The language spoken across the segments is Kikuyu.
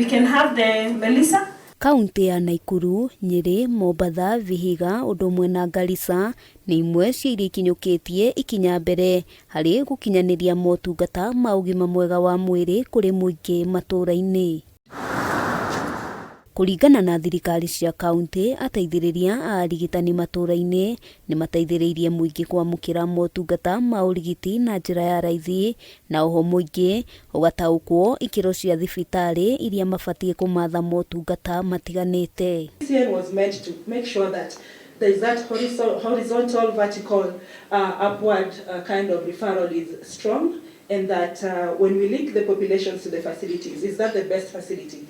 We can have the Melissa. Kauntĩ ya Naikuru, Nyĩrĩ, Mombatha, Vihiga ũndũ ũmwe na Garissa nĩ imwe cia iria ikinyũkĩtie ikinya mbere harĩ gũkinyanĩria motungata ma ũgima mwega wa mwĩrĩ kũrĩ mũingĩ matũũra-inĩ. Kũringana na thirikari cia kauntĩ, ateithĩrĩria a arigitani matũũra-inĩ nĩ mateithĩrĩirie mũingĩ kwamũkĩra motungata ma ũrigiti na njĩra ya raithi na oho mũingĩ ũgataũkwo ikĩro cia thibitarĩ iria mabatiĩ kũmatha motungata matiganĩte. PCN was meant to make sure that there is that horizontal, vertical, upward kind of referral is strong, and that when we link the populations to the facilities, is that the best facility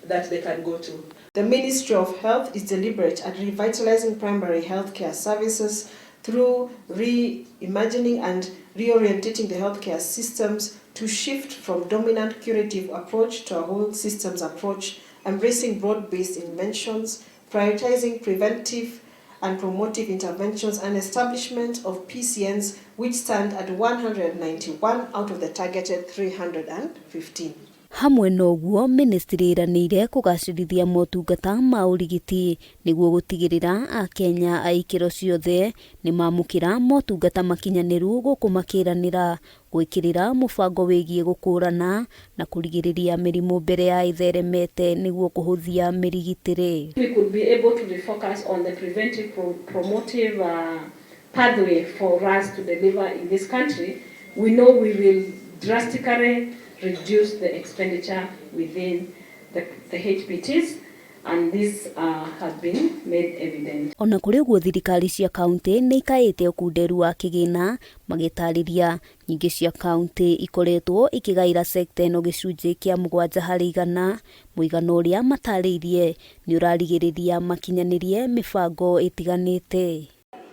that they can go to? The Ministry of Health is deliberate at revitalizing primary healthcare services through reimagining and reorientating the healthcare systems to shift from dominant curative approach to a whole systems approach, embracing broad-based interventions, prioritizing preventive and promotive interventions, and establishment of PCNs, which stand at 191 out of the targeted 315. Hamwe na ũguo, ministry ĩranĩire kũgacĩrithia motungata ma ũrigiti nĩguo gũtigĩrĩra akenya a ikĩro ciothe nĩ mamũkĩra motungata makinyanĩru, gũkũ makĩranĩra gwĩkĩrĩra mũbango wĩgiĩ gũkũrana na kũrigĩrĩria mĩrimũ mbere ya ĩtheremete nĩguo kũhũthia mĩrigitĩre. We could be able to refocus on the preventive promotive pathway for us to deliver in this country. We know we will drastically reduce the expenditure within the HPTs, and this has been made evident. Ona kũrĩ ũguo, thirikari cia kauntĩ nĩ ikaĩte ũkunderu wa kĩgĩna, magĩtarĩria nyingĩ cia kauntĩ ikoretwo ikĩgaĩra sekta ĩno gĩcunjĩ kĩa 7%, mũigana ũrĩa matarĩirie nĩ ũrarigĩrĩria makinyanĩrie mĩbango ĩtiganĩte.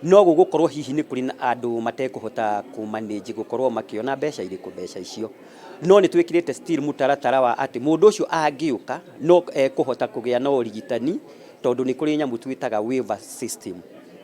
No gũgũkorwo hihi nĩ kũrĩ na andũ matekũhota kũmanage gũkorwo makĩona mbeca irĩkũ, mbeca icio, no nĩ twĩkĩrĩte still mũtaratara wa atĩ mũndũ ũcio angĩũka no ekũhota kũgĩa na ũrigitani, tondũ nĩ kũrĩ nyamũ twĩtaga waiver system.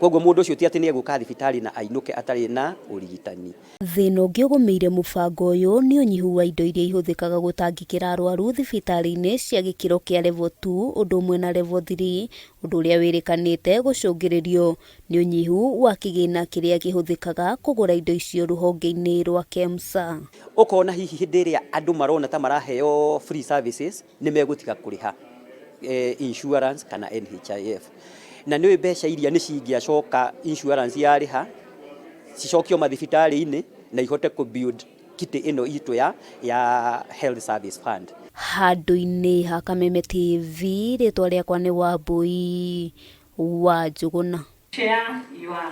Koguo mũndũ ũcio ti atĩ nĩ egũka thibitarĩ na ainũke atarĩ na ũrigitani. Thĩna ũngĩ ũgũmĩire mũbango ũyũ nĩ ũnyihu wa indo iria ihũthĩkaga gũtangĩkĩra arwaru thibitarĩ-inĩ cia gĩkĩro kĩa level 2 ũndũ ũmwe na level 3, ũndũ ũrĩa wĩrĩkanĩte gũcũngĩrĩrio nĩ ũnyihu wa kĩgĩna kĩrĩa kĩhũthĩkaga kũgũra indo icio rũhonge-inĩ rwa KEMSA. Ũkona hihi hĩndĩ ĩrĩa andũ marona ta maraheo free services, nĩ megũtiga kũrĩha insurance kana NHIF, na nĩ mbeca iria nĩ cingĩacoka insurance yarĩha cicokio mathibitarĩ-inĩ na ihote kũ build kitty ĩno itũ ya health service fund. Handũ-inĩ ha Kameme TV, rĩtwa rĩakwa nĩ Wambui wa Njũgũna. Share your